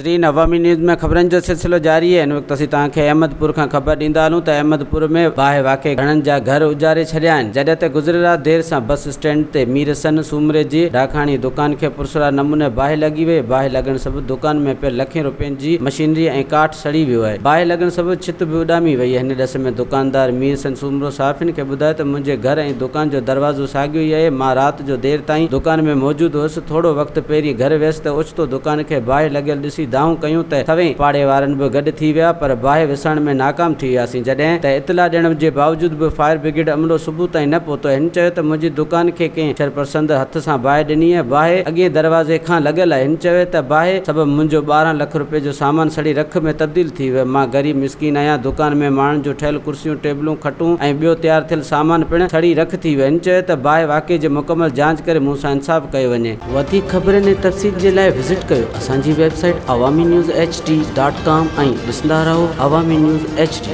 ناظرين عوامي نيوز ۾ خبرن جو سلسلو جاري آهي هن وقت اسين توهان کي احمد پور کان خبر ڏيندا هلون ته احمد پور ۾ باهه واقعي گهڻن جا گهر اجاري ڇڏيا آهن جڏهن ته گذريل رات دير سان بس اسٽينڊ تي مير سن سومري جي ڊاکاڻي دڪان کي پرسرار نموني باهه لڳي وئي باهه لڳڻ سبب دڪان ۾ پيل لکين روپين جي مشينري ۽ ڪاٺ سڙي ويو آهي باهه لڳڻ سبب ڇت به اڏامي وئي هن ڏس ۾ دڪاندار مير سن سومرو صحافين کي ٻڌايو ته منهنجي گهر ۽ دڪان جو دروازو ساڳيو ئي آهي مان رات جو دير تائين دڪان ۾ موجود هيس ٿورو وقت پهرين گهر ويس ته اوچتو دڪان کي باهه لڳل ڏسي دانهون ڪيون ته سوين پاڙي وارن به گڏ ٿي ويا پر باهه وسائڻ ۾ ناڪام ٿي وياسين جڏهن ته اطلاع ڏيڻ جي باوجود به فائر برگيڊ عملو صبح تائين نه پهتو هن چيو ته منهنجي دڪان کي ڪنهن شرپسند هٿ سان باهه ڏني ۽ باهه اڳئين دروازي کان لڳل آهي هن چيو ته باهه سبب منهنجو 12 لک روپين جو سامان سڙي رک ۾ تبديل ٿي ويو مان غريب مسڪين آهيان دڪان ۾ ماڻهن جون ٺهيل ڪرسيون ٽيبلون کٽون ۽ ٻيو تيار ٿيل سامان پڻ سڙي رک ٿي ويو هن چيو ته باهه واقعي جي مڪمل جاچ ڪري مون سان انصاف ڪيو وڃي. وڌيڪ خبرن ۽ تفصيل جي لاء وزٽ ڪيو اسان جي website Awami news H D dot com ۽ ڏسندا رهو عوامي نيوز ايڇ ڊي.